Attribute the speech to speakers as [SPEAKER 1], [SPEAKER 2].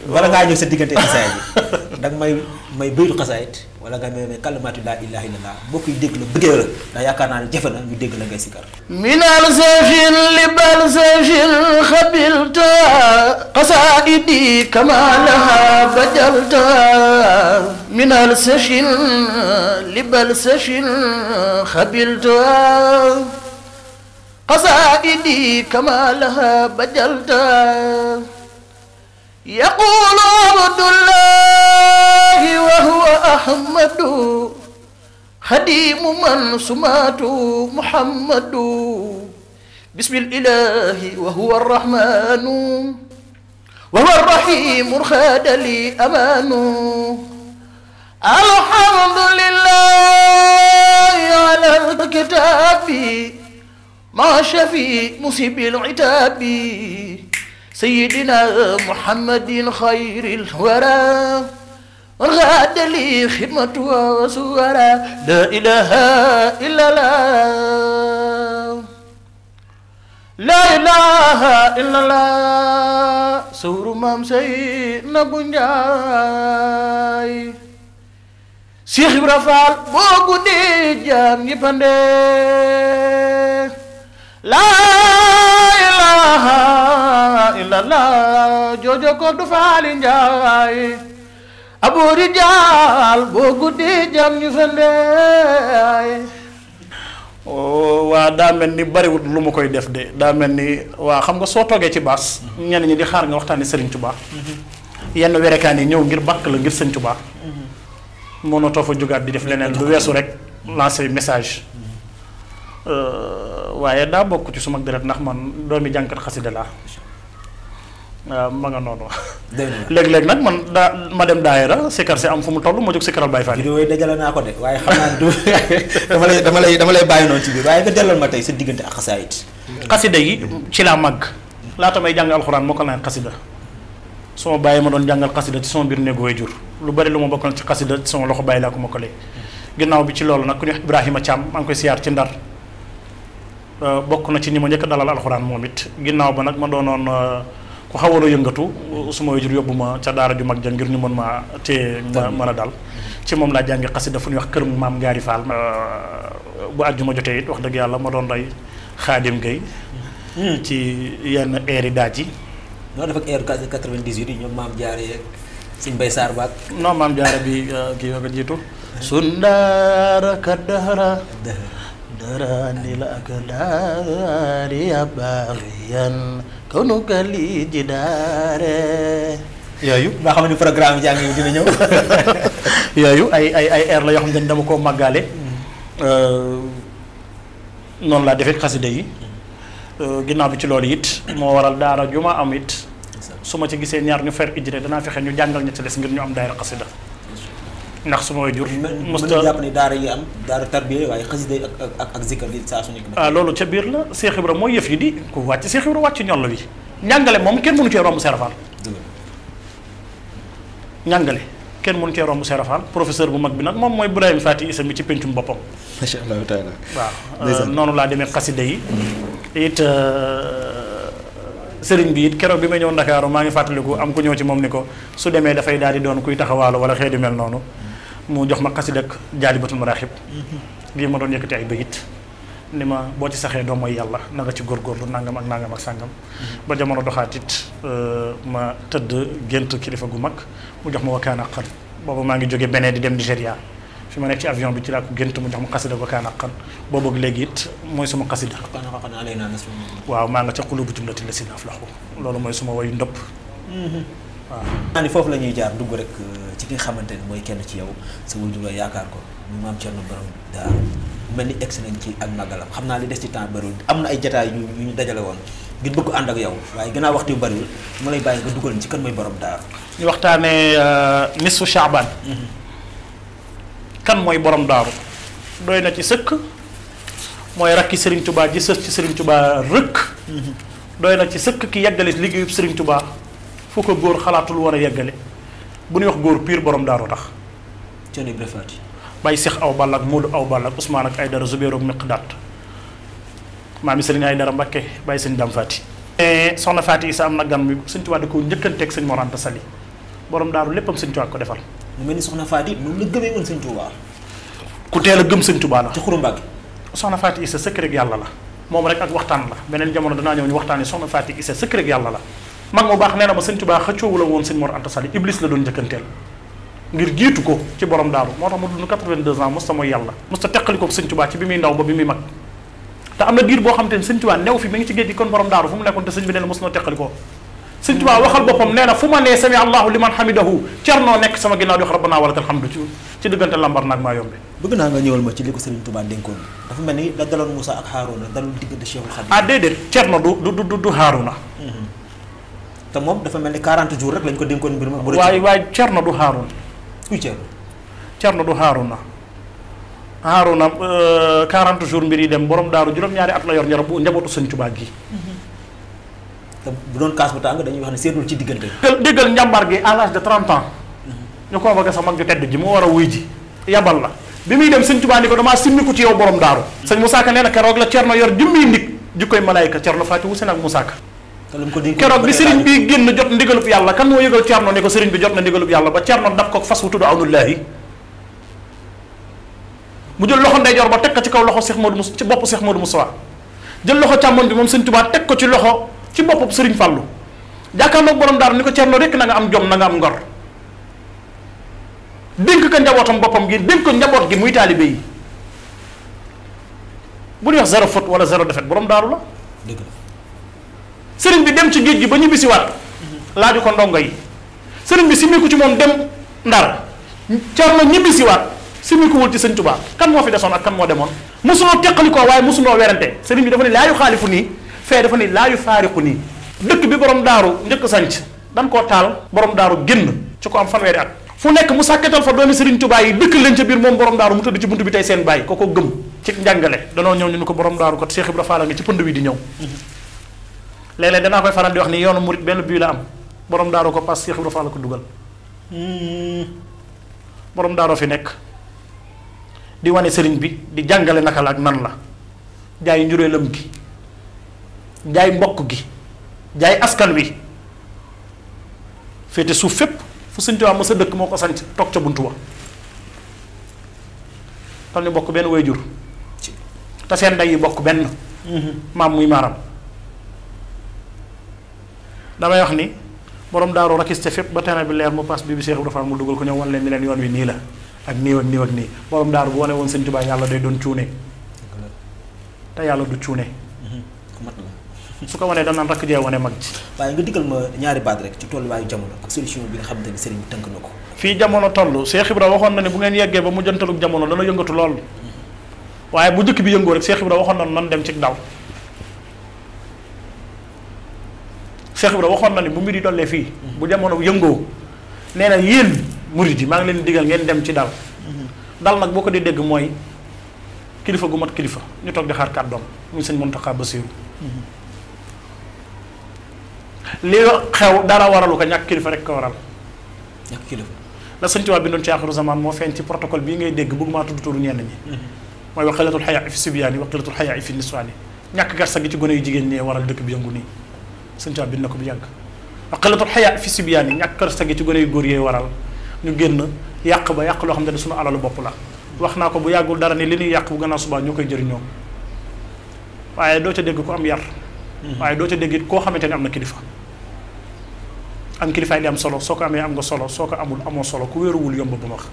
[SPEAKER 1] bala ngaa ñëw sa diggante xasaayit bi danga may baytu xasaayit wala nga may kalimatu laa ilaaha illallaah mbokk yi dégg la bëggee la ndax yaakaar naa ne jafe na ñu dégg la ngay sikar
[SPEAKER 2] minal safin li bal safin xabilta xasaidi kama laha bajalta minal safin li bal safin xabilta xasaidi kama laha bajalta yaqulu abdullahi wa huwa ahmadu xadimu man sumaatu muhammadu bismillahi wa huwa arrahmanu wa huwa arrahimu xaadali amaanu alhamdulillahi ala alkitaabi ma shafi musibil itaabi sayyidina muhammadin xayril wara غاد لي خدمة وسورة لا إله إلا الله لا إله إلا الله سور مام سي نبنجاي Cheikh Ibra Fall boo guddee jaam ñi pande la ilaha illa Allah jojo ko du faali njaay aboori jaal boo guddee jam ñu fande waa daa mel ni bariwut lu ma koy def de daa mel ni waa xam nga soo toogee ci baas ñenn ñi di xaar nga waxtaane Serigne Touba yenn werekaan yi ñëw ngir bàkk la ngir Serigne Touba mënatoo fa jógaat di def leneen lu weesu rek lancer message waaye daa bokk ci suma deret ndax man doomi jànkat xasida laa waaw ma nga noonu. léeg-léeg nag man ma dem daayira sikar si am fu mu toll ma jóg sikaral Baay Faal.
[SPEAKER 1] vidéo yi dajale naa ko de waaye xam naa du dama lay bàyyi noonu ci biir waaye nga delloo ma tey sa diggante ak xasaayit.
[SPEAKER 2] xasida yi ci laa màgg laata may jàng alxuraan mokkal naa xasida sama bàyyi ma doon jàngal xasida ci sama biir néegu waajur lu bari lu ma bokkal ci xasida ci sama loxo bàyyi laa ko mokkalee. ginnaaw bi ci loolu nag ku ñuy wax Ibrahima Thiam maa ngi koy siyaar ci Ndar bokk na ci ñi ma njëkk dalal alxuraan moom it ginnaaw ba nag ma doonoon ku xawoon a yëngatu suma waajur yóbbu ma ca daara ju mag ja ngir ñu mën ma téye ma mën a dal ci moom laa jàngi xasida fu ñuy wax kër maam Ngaari Fall bu àjjuma jotee it wax dëgg yàlla ma doon rey Xaadim Gay ci yenn air yi daaj yi
[SPEAKER 1] noo def ak air 98 yi ñoom maam jaare yeeg Sëñ Bay Saar baag
[SPEAKER 2] non maam jaare bi kii yoo ko jiitu sundaara ka dahra darani la ak daari ya baaxiyan konu kali ji daare yooyu
[SPEAKER 1] nga xam ne programme jàng yi dina ñëw
[SPEAKER 2] yooyu ay air la yoo xam ne dama koo màggaale noonu laa defee xasida yi ginnaaw bi ci loolu it moo waral daara ju ma am it su ma ci gisee ñaar ñu fer ijre danaa fexe ñu jàngal ña ci des ngir ñu am daayira xasida ndax su ma jur
[SPEAKER 1] musta jàpp ni daara yi am daara tarbiya waaye xasida yi ak zikkar bi saa su nekk
[SPEAKER 2] loolu ca biir la Cheikh Ibra mooy yëf yi di ku wàcc Cheikh Ibra wàcc ñoll wi njàngale moom kenn mënu cee romb Serafal njàngale kenn mënu cee romb Serafal professeur bu mag bi nag moom mooy Ibrahima Fati Issa mi ci pencum boppam
[SPEAKER 1] masha Allah taala
[SPEAKER 2] waaw noonu laa demee xasida yi it sëriñ bi it keroog bi may ñëw Ndakaaru maa ngi fàttaliku am ku ñëw ci moom ni ko su demee dafay daal di doon kuy taxawaalu wala xeetu mel noonu mu jox ma xasida ak Jaalibatul Maraaxib lii ma doon yëkkati ay bëyit ni ma boo ci saxee doo mooy yàlla na nga ci góorgóorlu nangam ak sàngam ba jamono doxaat it ma tëdd gént kilifa gu mag mu jox ma wakkaan ak xan boobu maa ngi jóge Benin di dem Nigéria fi ma nekk ci avion bi ci laa ko gént mu jox ma xasida wakkaan ak xan boobu léegi it mooy suma xasida waaw maa nga ca xulubu jumlati la sin aflahu loolu mooy suma wayu ndëpp waaw
[SPEAKER 1] naa ni foofu la ñuy jaar dugg rek ci ki nga xamante ni mooy kenn ci yow sa wujur nga yaakaar ko ñu maam Cerno Borom Daaru mel ni egsi nañ ci ak màggalam xam naa li des ci temps bëriwul am na ay jataay yu ñu dajale woon ngir bëgg ànd ak yow waaye gannaaw waxtu yu bëriwul mu lay bàyyi nga dugal ci kan mooy Borom Daaru
[SPEAKER 2] ñu waxtaanee nisfu Shaaban kan mooy Borom Daaru doy na ci sëkk mooy rakki Serigne Touba ji sës ci Serigne Touba rëkk doy na ci sëkk ki yeggale liggéeyub Serigne Touba fu ko góor xalaatul war a yeggale bu ñuy wax góor pire Borom Daaru tax
[SPEAKER 1] Cerno Ibra Faati
[SPEAKER 2] bàyyi Cheikh Aw Balla ak Modou Aw Balla ak Ousmane ak Aydara Zubéeru ak Miqdaat maami Serigne Aydara Mbakke bàyyi sëñ Dam Faati soxna Faati Issa am na gan mi Sëñ Touba da ko njëkkanteeg sëñ Mor Anta Sali borom daaru léppam sëñ Tuubaa ko defal.
[SPEAKER 1] mu mel ni soxna Faati moom la gëmee woon sëñ Tuubaa.
[SPEAKER 2] ku teel a gëm sëñ Tuubaa la.
[SPEAKER 1] ci Xuru Mbàkke.
[SPEAKER 2] soxna Faati Issa secret yàlla la moom rek ak waxtaan la beneen jamono danaa ñëw ñu waxtaanee soxna Faati Issa secret yàlla la. mag mu baax nee na ma sëñ Tuubaa xëccoowu la woon sëñ Mor Anta Sali Iblis la doon njëkkanteel ngir jiitu ko ci borom daaru moo tax mu dund 82 ans mosta mooy yàlla mosta teqali ko sëñ Tuubaa ci bi muy ndaw ba bi muy mag te am na diir boo xam te ne sëñ Tuubaa new fi mi ngi ci géej gi kon borom daaru fu mu nekkoon te sëñ bi nee na mos noo teqali ko sëñ Tuubaa waxal boppam nee na fu ma nee sami allahu liman hamidahu Cerno nekk sama ginnaaw di wax rabbana walakal hamdu ci diggante lambar naag maa yombe
[SPEAKER 1] bëgg naa nga ñëwal ma ci li ko Sëriñ Tuubaa dénkoon dafa mel ni la daloon Moussa ak Haaruna dalul diggante Cheikhul Khadim.
[SPEAKER 2] ah déedéet Cerno du Haaruna
[SPEAKER 1] te moom dafa mel ni 40 jours rek lañ ko dénkoon mbir ma.
[SPEAKER 2] waaye Cerno du Haaruna.
[SPEAKER 1] kuy Cerno.
[SPEAKER 2] Cerno du Haaruna. Haaruna 40 jours mbir yi dem borom daaru juróom-ñaari at la yor njabootu sëñ Tuubaa gi.
[SPEAKER 1] te bu doon kaas bu tàng dañuy wax ne seetul ci diggante.
[SPEAKER 2] déggal njàmbaar gi à l'âge de 30 ans. ñu convoqué sa mag ju tedd ji mu war a wuy ji. yabal la bi muy dem sëñ Tuubaa ni ko damaa simmiku ci yow borom daaru. sëñ Moussa Ka nee na keroog la Cerno yor jëmmi nit jikkoy malaayika Cerno Faati Wusi ak Moussa Ka. keroog bi sëriñ bi génn jot ndigalub yàlla kan moo yëgal Cerno ne ko sëriñ bi jot na ndigalub yàlla ba Cerno daf ko fas wu tudd awnullaahi mu jël loxo ndeyjoor ba teg ko ci kaw loxo Cheikh Modou Moussa ci bopp Cheikh Modou Moussa jël loxo càmmoñ bi moom sëñ Tuubaa teg ko ci loxo ci bopp sëriñ Fàllu jàkkaarloog borom daaru ni ko Cerno rekk na nga am jom na nga am ngor dénk ko njabootam boppam gi dénk ko njaboot gi muy taalibe yi bu ñuy wax zéro faute wala zéro défaite borom daaru la
[SPEAKER 1] dëgg la
[SPEAKER 2] sëriñ bi dem ci géej gi ba ñibbisiwaat laaju ko ndongo yi sëriñ bi simiku ci moom dem ndar Cerno ñibbisiwaat simikuwul ci sëñ Tuubaa kan moo fi desoon ak kan moo demoon mosunoo teqalikoo waaye mosunoo werante sëriñ bi dafa ne laayu xaalifu nii fee dafa ne laayu faariqu nii dëkk bi borom daaru njëkk sanc dan koo taal borom daaru génn ci ko am fanweeri at fu nekk mu sàkkatal fa doomi sëriñ Tuubaa yi dëkk leen ca biir moom borom daaru mu tëdd ci buntu bi tey seen bàyyi ko gëm ci njàngale danoo ñëw ñu ni ko borom daaru ko Cheikh Ibra Fall nga ci pënd wi di ñëw léeg-léeg danaa koy faral di wax ni yoonu murit benn bii la am borom daaru ko pass Cheikh Ibra Fall ko dugal borom daaroo fi nekk di wane sëriñ bi di jàngale naka la ak nan la jaay njureelam gi jaay mbokk gi jaay askan wi féete suuf fépp fu sëñ Tuubaa ma sa dëkk moo ko sanc toog ca buntu ba tam ni bokk benn waajur te seen ndey yi bokk benn maam muy maaram damay wax ni borom daaru rakiste fépp ba terrain bi leer mu pass bi Cheikh Ibra Fall mu dugal ko ñëw wan leen ni leen yoon wi nii la ak nii ak nii ak nii borom daaru bu wane woon sëñ Tuubaa yàlla day doon cuune te yàlla du cuune su ko wanee danaan rakk jee wane mag ji
[SPEAKER 1] waaye nga digal ma ñaari baat rek ci tolluwaayu jamono ak solution bi nga xamante ni sëriñ bi tënk na ko
[SPEAKER 2] fii jamono toll Cheikh Ibra waxoon na ne bu ngeen yeggee ba mu jëntalug jamono dana yëngatu lool waaye bu njëkk bi yëngoo rek Cheikh Ibra waxoon na nan dem ci dal Cheikh Ibra waxoon na ni bu mbir yi dollee fii bu jamono yëngoo nee na yéen murid yi maa ngi leen digal ngeen dem ci dal dal nag boo ko di dégg mooy kilifa gu mat kilifa ñu toog di xaar kàddoom muy sëñ Muntaxa Basiru li xew dara waralu ko ñàkk kilifa rek ko waral
[SPEAKER 1] ñàkk kilifa
[SPEAKER 2] la sëñ Tuubaa bindoon ci aaxiru zaman moo feeñ ci protocole bii ngay dégg bëgg maa tudd turu ñenn ñi mooy wa qillatul hayaa fi sibyaani wa qillatul hayaa fi niswaani ñàkk garsa gi ci gone yu jigéen ñee waral dëkk bi yëngu nii sëñ Tuubaa bind na ko bu yàgg wa qillatul hayaa fi sibyaani ñàkk garsa gi ci gone yu góor yee waral ñu génn yàq ba yàq loo xam ne suñu alalu bopp la wax naa ko bu yàggul dara ni li ñuy yàq bu gannaaw subaa ñoo koy jëriñoo waaye doo ca dégg ku am yar waaye doo ca dégg it koo xamante ne am na kilifa am kilifaay li am solo soo ko amee am nga solo soo ko amul amoo solo ku wéeruwul yomb bu ma wax